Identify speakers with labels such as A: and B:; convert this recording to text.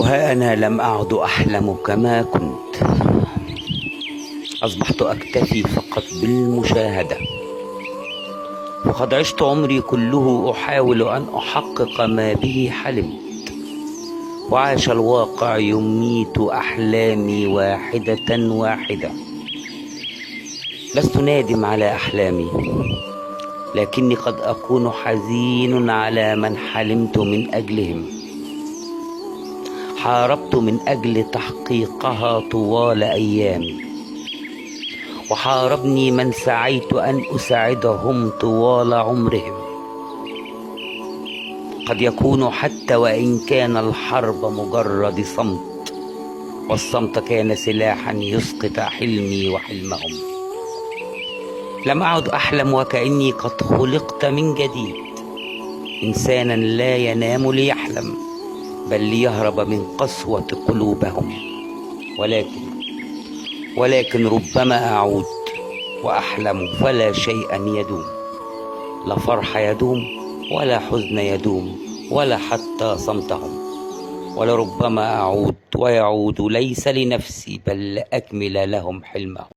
A: وها أنا لم أعد أحلم كما كنت، أصبحت أكتفي فقط بالمشاهدة. وقد عشت عمري كله أحاول أن أحقق ما به حلمت، وعاش الواقع يميت أحلامي واحدة واحدة. لست نادم على أحلامي، لكني قد أكون حزين على من حلمت من أجلهم. حاربت من أجل تحقيقها طوال أيامي، وحاربني من سعيت أن أساعدهم طوال عمرهم. قد يكون حتى وإن كان الحرب مجرد صمت، والصمت كان سلاحا يسقط حلمي وحلمهم. لم أعد أحلم وكأني قد خلقت من جديد، إنسانا لا ينام ليحلم، بل ليهرب من قسوة قلوبهم. ولكن ربما أعود وأحلم، فلا شيء يدوم، لا فرح يدوم ولا حزن يدوم ولا حتى صمتهم. ولربما أعود ويعود ليس لنفسي، بل لأكمل لهم حلمهم.